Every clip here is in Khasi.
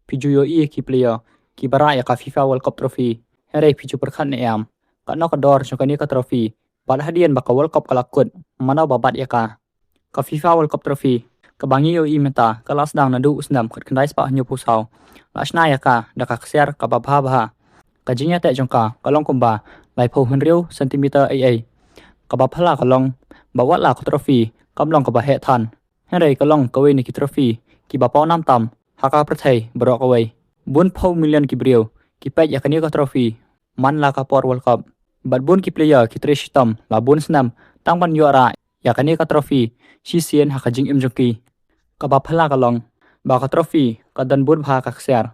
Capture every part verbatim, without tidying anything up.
phi ju ïohi ki player kiba rah ïa ka FIFA World Cup Trophy, hynrei phi ju pyrkhat ne em, katno ka dor jong kane ka trophy, bad hadien ba ka World Cup ka la kut, mano ba bat ïa ka? Ka FIFA World Cup Trophy kaba ngi ïohi mynta ka la sdang naduh u snem khatkhyndai spah hynñiewphew saw. La shna ïa ka da ka ksiar kaba bha bha. Ka jingïateh jong ka ka long kumba laiphew hynriew centimeter ei ei. Kaba phylla ka long ba wat la ka trophy kam long kaba heh than, hynrei ka long kawei na ki trophy kiba pawnam tam ha ka pyrthei baroh kawei. Bun phew million ki briew ki peit ïa kane ka trophy man la ka por World Cup. Bad bun ki player ki trei shitom la bun snem tang ban ïoh rah ïa kane ka trophy shisien ha ka jingim jong ki. Kaba phylla ka long ba ka trophy ka don bun bha ka ksiar.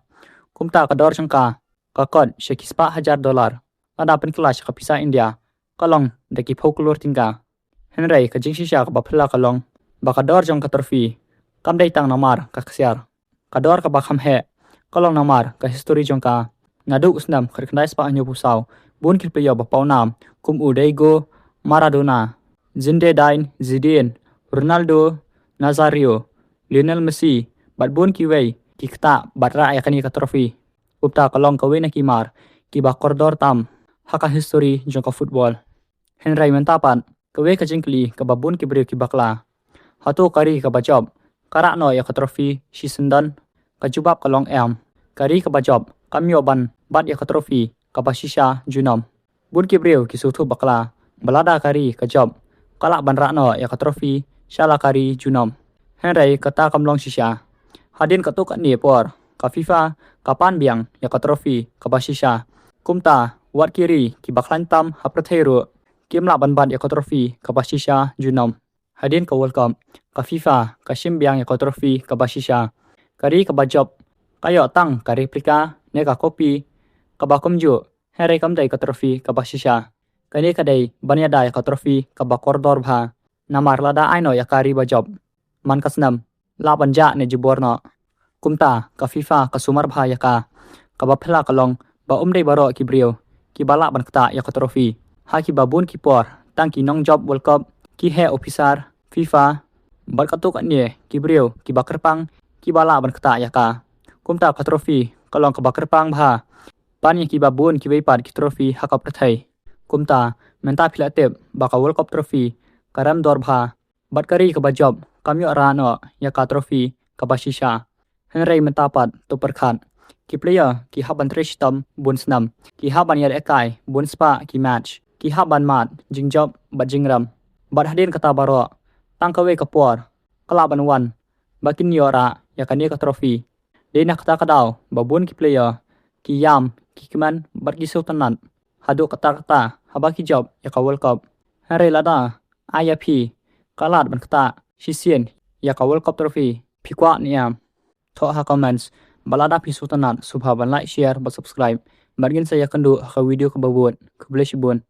Kumta ka dor jong ka ka kot sha ki spah hajar dollar lada pynkylla sha ka pisa India ka long da ki phew klur tyngka. Hynrei ka jingshisha kaba phylla ka long ba ka dor jong ka trophy kam dei tang namar ka ksiar. Ka dor kaba kham heh ka long namar ka history jong ka. Naduh u snem khatkhyndai spah hynñiewphew saw, bun ki player ba pawnam kum u Diego Maradona, Zinedine Zidane, Ronaldo Nazario, Lionel Messi, bad bun kiwei ki ktah bad rah ïa kane ka trophy. Kumta ka long kawei na ki mar kiba kordor tam ha ka history jong ka football. Hynrei mynta pat, kawei ka jingkylli kaba bun ki briew ki bakla. Hato ka ri kaba jop ka rah noh ïa ka trophy shisyndon? Ka jubab ka long em. Ka ri kaba jop kam ïoh ban bat ïa ka trophy kaba shisha junom. Bun ki briew ki sngewthuh bakla ba lada ka ri ka jop ka lah ban rah noh ïa ka trophy sha la ka ri junom. Hynrei kata kam long shisha. Hadien katto katne por ka FIFA ka pan biang ïa ka trophy kaba shisha. Kumta wat ki ri kiba khlaiñ tam ha pyrthei ruh kim lah ban bat ïa ka trophy kaba shisha junom. Hadien ka World Cup ka FIFA ka shim biang ïa ka trophy kaba shisha. Ka ri kaba jop ka ïoh tang ka replica ne ka copy kaba kumjuh, hynrei kam dei ka trophy kaba shisha. Kane ka dei ban ïada ïa ka trophy kaba kordor bha. Namar lada ai noh ïa ka ri ba jop man ka snem lah ban jah ne jubor noh. Kumta ka FIFA ka sumar bha ïa ka. Kaba phylla ka long ba um dei baroh ki briew kiba lah ban ktah ïa ka trophy. Ha kiba bun ki por tang ki nongjop World Cup, ki heh officer FIFA bad katto katne ki briew kiba kyrpang kiba lah ban ktah ïa ka. Kumta ka trophy ka long kaba kyrpang bha ban ïa kiba bun kiwei pat ki trophy ha ka pyrthei. Kumta mynta phi la tip ba ka World Cup Trophy ka rem dor bha. Bad ka ri kaba jop kam ïoh rah noh ïa ka trophy kaba shisha. Hynrei mynta pat to pyrkhat, ki player ki hap ban trei shitom bun snem, ki hap ban ïalehkai bun spah ki match, ki hap ban mad jingjop bad jingrem. Bad hadien kata baroh tang kawei ka por ka lah ban wan ba kin ïoh rah ïa kane ka trophy. Dei na kata ka daw ba bun ki player ki ïam, ki kmen bad ki sngewtynnat haduh katta katta haba ki jop ïa ka World Cup. Hynrei lada ai ïa phi ka lad ban ktah shisien ïa ka World Cup Trophy, phi kwah ne em? Thoh ha comments. Bad lada phi sngewtynnat, sngewbha ban like, share bad subscribe. Bad ngin sa ïakynduh ha ka video kaba bud. Khublei shibun.